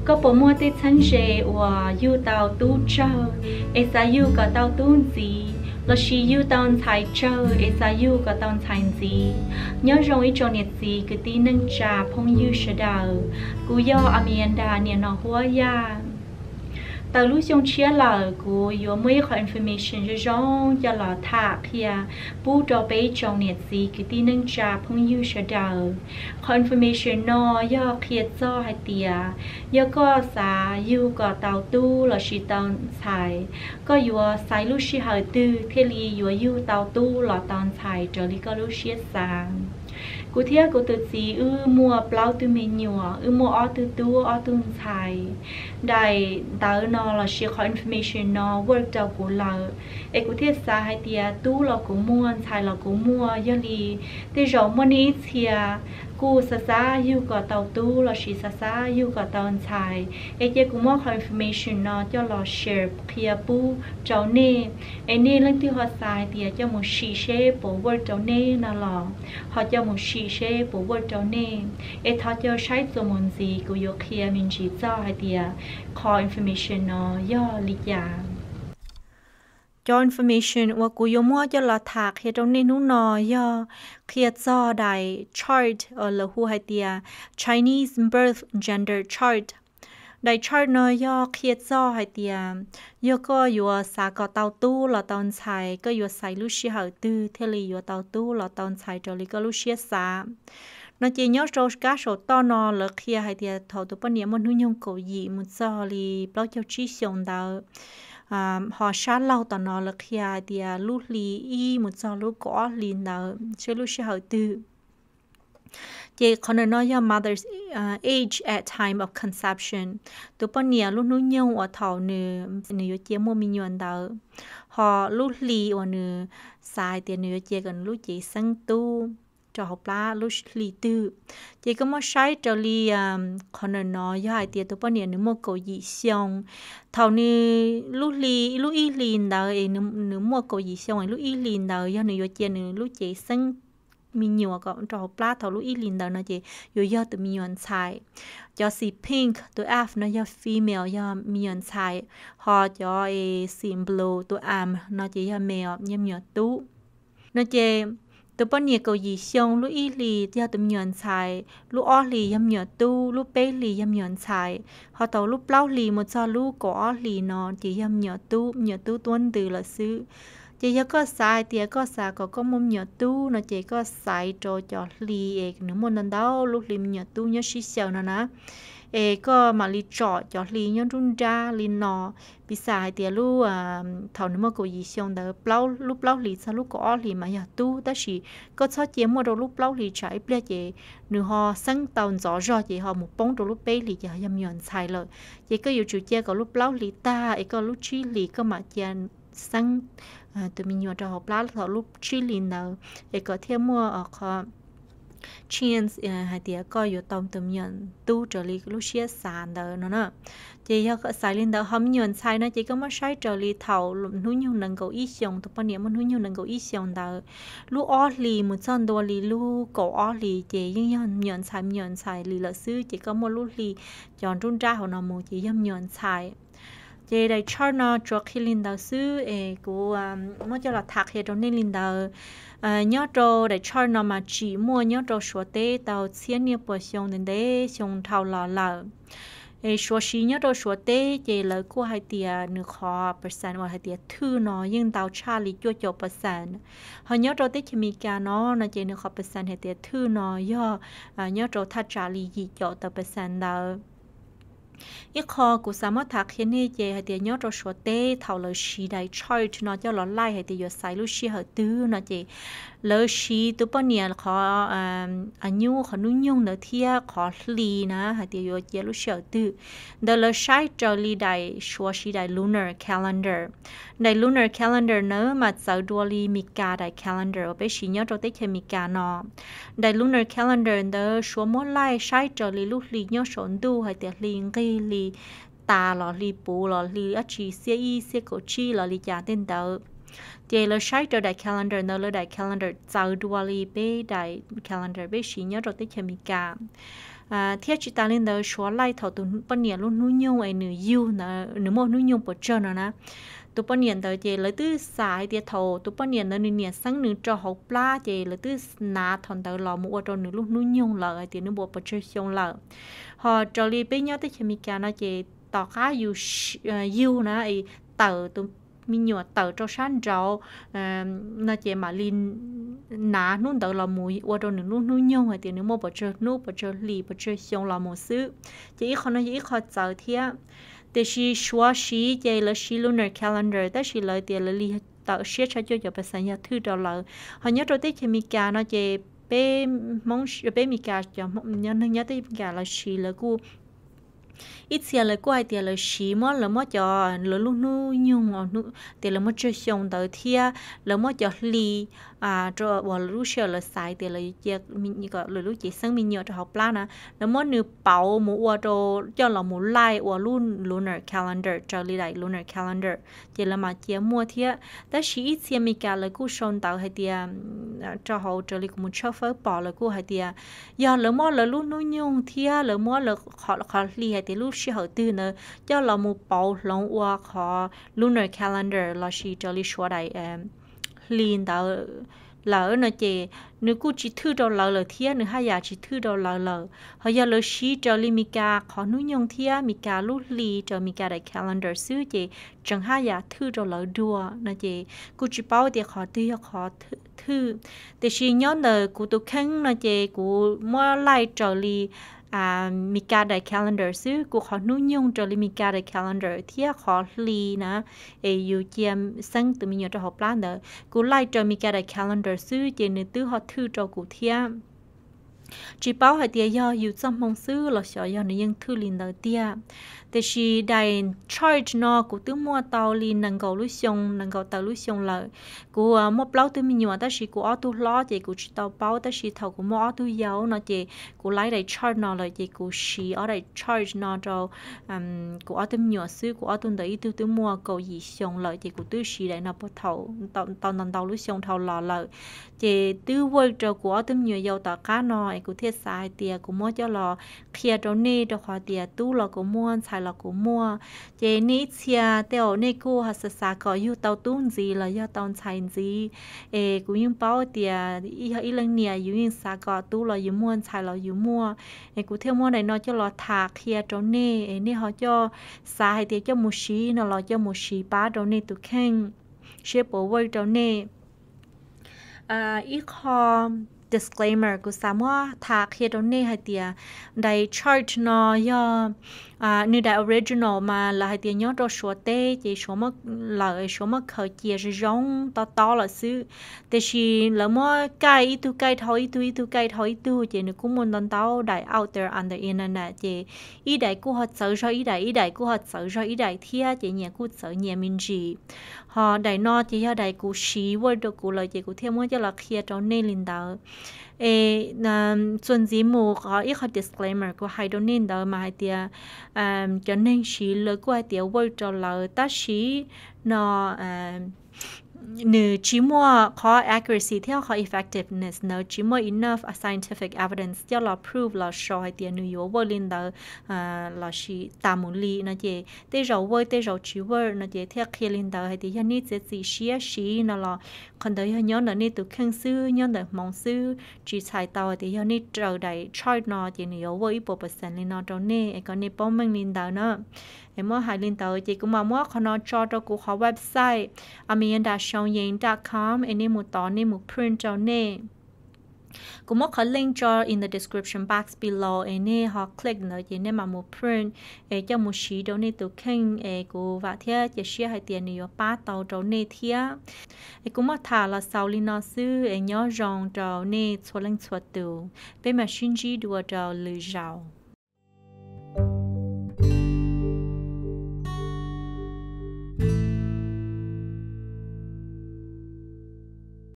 Koj puas muaj tej txheeb ze uas yug tau tub tsawg es xav yug kom tau tub ntxiv, lossis yug tau ntxhais tsawg es xav yug kom tau ntxhais ntxiv? Nyob zoo ib tsoom niam txiv kwv tij neej tsa phooj ywg sawv daws, kuv yog Amanda niam no huab yaj. Tawm lub xyoo tshiab lawm kuv yuav muaj ib qho information zoo zoo coj los tham qhia pub rau peb ib tsoom niam txiv kwv tij neej tsa phooj ywg sawv daws. Qhov information no yog qhia txog hais tias yog koj xav yug kom tau tub lossis tau ntxhais, koj yuav xaiv lub sij hawm twg thiaj li yuav yug tau tub los tau ntxhais raws li koj lub siab xav. Kuv thiab kuv tus txiv wb muaj plaub tug me nyuam, wb muaj ob tug tub ob tug ntxhais. Daim ntawv no lossis qhov information no work rau kuv lawm, es kuv thiaj xav hais tias tub los kuv muaj, ntxhais los kuv muaj. Yog li tej zaum muaj nej ib txhia kuj xav xav yug kom tau tub lossis xav xav yug kom tau ntxhais, es cia kuv muab qhov information no coj los share qhia pub rau nej, es nej leej twg ho xav hais tias coj mus sim seb puas work rau nej no los ho coj mus sim seb puas work rau nej. Es thov caw saib txuas mus ntxiv, kuv yuav qhia me ntsis txog hais tias qhov information no yog li cas. Cov information uas kuv yuav muab coj los tham qhia rau nej hnub no yog qhia txog daim chart uas lawv hu hais tias Chinese Birth Gender Chart. Daim chart no yog qhia txog hais tias yog koj yuav xav kom tau tub los tau ntxhais, koj yuav xaiv lub sij hawm twg thiaj li yuav tau tub los tau ntxhais raws li koj lub siab xav. No ces nyob rau kab saum toj no lawv qhia hais tias thaum tus poj niam muaj hnub nyoog kaum yim mus txog li plaub caug tsib xyoos ntawd, ho sab laug tom no lawv qhia hais tias lub hli ib mus txog lub kaum ob hli ntawd seb lub sij hawm twg. Ces qhov ntawm no yog mother's age at time of conception, tus poj niam lub hnub nyoog uas thaum nws, nws yuav cia muaj me nyuam ntawd, ho lub hli uas nws xav hais tias nws yuav cia kom nws lub cev xeeb tub rau hauv plab lub hli twg. Ces koj muab saib raws li qhov ntawm no yog hais tias tus poj niam nws muaj kaum yim xyoo, thaum nws lub hli, lub ib hli ntawd es nws muaj kaum yim xyoo es lub ib hli ntawd yog nws yuav cia nws lub cev xeeb me nyuam kom rau hauv plab thaum lub ib hli ntawd no ces yuav yog tus me nyuam ntxhais. Cov xim pink tus F no yog female, yog me nyuam ntxhais, ho cov xim blue tus M no ces yog male, yog me nyuam tub. No ces tus poj niam kaum yim xyoo lub ib hli yog tus me nyuam ntxhais, lub ob hlis yog me nyuam tub, lub peb hlis yog me nyuam ntxhais, ho thaum lub plaub hlis mus txog lub kaum ob hlis no ces yog me nyuam tub, me nyuam tub tuab ntws lawm xwb. Ces yog koj xav hais tias koj xav kom koj muaj me nyuam tub no ces koj xaiv rau cov hli es nws muaj ntau ntau lub hli me nyuam tub nyob sib xyaw no na, es koj mam li tsom cov hli nyob nruab nrab li no. Piv xam hais tias lub, thaum nws muaj kaum yim xyoo ntawd, lub plaub hlis txog lub kaum ob hlis mas yog tub, tab sis koj txhob cia muaj rau lub plaub hlis tsam ib pliag ces nws ho xeeb tau ntxov zog ces ho mus poob rau lub peb hlis ces yog me nyuam ntxhais lawm. Ces koj yuav tsum cia kom lub plaub hlis tag es koj lub tsib hlis koj mam cia xeeb tus me nyuam rau hauv plab thaum lub tsib hlis ntawd es kom thiaj muaj qhov chance hais tias koj yuav tau tus me nyuam tub raws li lub siab xav ntawd no na. Ces yog xaiv li ntawd, ho me nyuam ntxhais no ces koj muab saib raws li thaum hnub nyoog nees nkaum ib xyoos, tus poj niam muaj hnub nyoog nees nkaum ib xyoos ntawd, lub ob hlis mus txog ntua li lub kaum ob hlis ces yeej yog me nyuam ntxhais, me nyuam ntxhais li lawm xwb, ces koj muaj lub hli cov nruab nrab hauv no mus ces yog me nyuam ntxhais. Ces daim chart no tsuas qhia li ntawd xwb es kuv muab coj los tham qhia rau nej li ntawd. Nyob rau daim chart no mas tsim muaj nyob rau Suav teb tau txhiab niaj puas xyoo ntev ntev xyoo dhau los lawm. Es Suav siv nyob rau Suav teb ces lawv kuj hais tias nws qhov percent uas hais tias thwj no yeej ntau tshaj li cuaj caum percent. Ho nyob rau teb chaws Amelikas no no ces nws qhov percent hais tias thwj no yog nyob rau thaj tsam li yim caum tawm percent ntawd. Ib qho kuv xav muab tham qhia nej ces hais tias nyob rau Suav teb thaum lawv siv daim chart no coj los laij hais tias yuav xaiv lub sij hawm twg no ces lawv siv tus poj niam qhov a nyuj, qhov hnub nyoog ntawd thiab qhov hli na hais tias yuav cia lub sij hawm twg. Ntawd lawv saib raws li daim Suav siv daim lunar calendar. Daim lunar calendar ntawd mas txawv dua li Meskas daim calendar uas peb siv nyob rau teb chaws Amelikas no. Daim lunar calendar ntawd Suav muab laij saib raws li lub hli nyob saum ntuj hais tias hli nqig, hli tas los hli puv los hli dab tsi, xiab ib xiab kaum tsib los li cas tej ntawd. Ces lawv saib raws daim calendar ntawd, lawv daim calendar txawv dua li peb daim calendar peb siv nyob rau teb chaws Amelikas. Thiab tsis tas li ntawd, suav laij thaum tus poj niam lub hnub nyoog es nws yug ntawd, nws muaj hnub nyoog puas tsawg no na. Tus poj niam ntawd ces lawv twb xav hais tias thaum tus poj niam ntawd nws niam xeeb nws rau hauv plab ces lawv twb hnav thaum ntawd los mus ua rau nws lub hnub nyoog lawm hais tias nws muaj puas tsawg xyoo lawm. Ho raws li peb nyob teb chaws Amelikas no ces tom qab yus yug na, tawm tus me nyuam tawm rau sab nraud no ces mam li hnav hnub ntawd los mus ua rau nws lub hnub nyoog hais tias nws muaj puas tsawg hnub, puas tsawg hlis, puas tsawg xyoo los mus xwb. Ces ib qho no yog ib qho txawv thiab. Tiam sis suav siv ces lawv siv lunar calendar, tab sis lawv tias lawv li tawm siab tshaj cuaj caum percent yog thwj rau lawv. Ho nyob rau teb chaws Amelikas no ces peb Hmoob, peb Amelikas cov neeg nyob teb chaws Amelikas lawv siv lawv kuj ib txhia lawv kuj hais tias lawv siv muab, lawv muab cov lawv lub hnub nyoog, tias lawv muaj tsawg xyoo ntawd thiab lawv muab cov hli rau uas lub sij hawm lawv xaiv tias lawv cia lawv lub cev xeeb me nyuam rau hauv plab na, lawv muab nws pauv mus ua rau, coj los mus laij ua lub lunar calendar raws li daim lunar calendar, ces lawv mam cia muaj thiab. Tab sis ib txhia Amelikas lawv kuj sau ntawv hais tias, rau hauv raws li kuv mus tshawb fawb pom lawv kuj hais tias yog lawv muab lawv lub hnub nyoog thiab lawv muab lawv qhov hli hais tias lub sij hawm twg ntawd coj los mus pauv hloov ua qhov lunar calendar lossis raws li suav daim hli ntawd lawm no ces nws kuj tsis thwj rau lawv lawm thiab, nws haj yam tsis thwj rau lawv lawm. Ho yog lawv siv raws li Amelikas qhov hnub nyoog thiab Amelikas lub hli raws Amelikas daim calendar xwb ces tseem haj yam thwj rau lawv dua no ces kuj tsis paub tias qhov twg yog qhov thwj. Tiam sis nyob ntawm kuv tus kheej no ces kuv muab laij raws li Amelikas daim calendar xwb, kuv qhov hnub nyoog raws li Amelikas daim calendar thiab qhov hli na, es yus cia xeeb tus me nyuam rau hauv plab ntawd kuv laij raws Amelikas daim calendar xwb ces nws twb ho thwj rau kuv thiab. Tsis paub hais tias yog yus txoj hmoo xwb los xyov yog nws yeej thwj li ntawd tiag. Tiam sis daim chart no kuv twb muaj tau li nees nkaum lub xyoo, nees nkaum tawm lub xyoo lawm. Kuv muaj plaub tug me nyuam tab sis kuv ob tug hlob ces kuv tsis tau paub, tab sis thaum kuv muaj ob tug yau no ces kuv laij daim chart no lawm ces kuv siv ob daim chart no rau kuv ob tug me nyuam xwb. Kuv ob tug ntawd ib tug twb muaj kaum yim xyoo lawm ces kuv twb siv daim no puag thaum tau ntau ntau lub xyoo dhau los lawm. Ces twb work rau kuv ob tug me nyuam yau tom qab no es kuv thiaj xav hais tias kuv muab coj los qhia rau nej, rau qhov tias tub los kuv muaj, ntxhais los kuv muaj. Ces nej ib txhia tej zaum nej kuj ho xav xav kom yug tau tub ntxiv los yog tau ntxhais ntxiv. Es kuv yeej paub tias yog ib leej niam yus yeej xav kom tub los yus muaj, ntxhais los yus muaj. Es kuv thiaj muab daim no coj los tham qhia rau nej es nej ho coj xav hais tias coj mus siv no los coj mus siv pab rau nej tus kheej, seb puas work rau nej. Ib qho disclaimer kuv xav muab tham qhia rau nej hais tias daim chart no yog nws daim original mas lawv hais tias nyob rau Suav teb ces Suav muab, lawv Suav muab khaws cia zoo zoo tob tob lawm xwb. Tiam sis lawv muab kaij ib tug kaij dhau ib tug, ib tug kaij dhau ib tug ces nws kuj muaj ntau ntau daim out there on the internet ces ib daim kuj ho txawv zog ib daim, ib daim kuj ho txawv zog ib daim thiab ces nyias kuj txawv nyias me ntsis. Ho daim no ces yog daim kuv siv work rau kuv lawm ces kuv thiaj muab coj los qhia rau nej li ntawd. Es txuas ntxiv mus qhov ib qho disclaimer kuv hais rau nej ntawd mas hais tias cov neeg siv lawv kuj hais tias work rau lawv tab sis no nws tsis muaj qhov accuracy thiab qhov effectiveness ntawd, tsis muaj enough scientific evidence coj los prove los sau hais tias nws yuav work li ntawd lossis tas mus li no ces tej zaum work tej zaum tsis work no ces thiaj qhia li ntawd hais tias yog nej txiav txim siab siv no los qhov ntawd yog nyob ntawm nej tus kheej xwb, nyob ntawm hmoov xwb, tsis txhais tau hais tias yog nej raws daim chart no ces nws yuav work ib puas percent li no rau nej es kom nej paub meej li ntawd na. Es muab hais li ntawd ces kuv mam muab qhov no tso rau kuv qhov website amanda shaoying dot com es nej mus tod nej mus print rau nej. Kuv muab qhov link tso in the description box below es nej ho click ntawd ces nej mam mus print es coj mus siv rau nej tus kheej es kuv vam thiab cia siab hais tias nws yuav pab tau rau nej thiab. Es kuv muab tham los xaus li no xwb es nyob zoo rau nej txhua leej txhua tus, peb mam sib ntsib dua rau lwm zaus.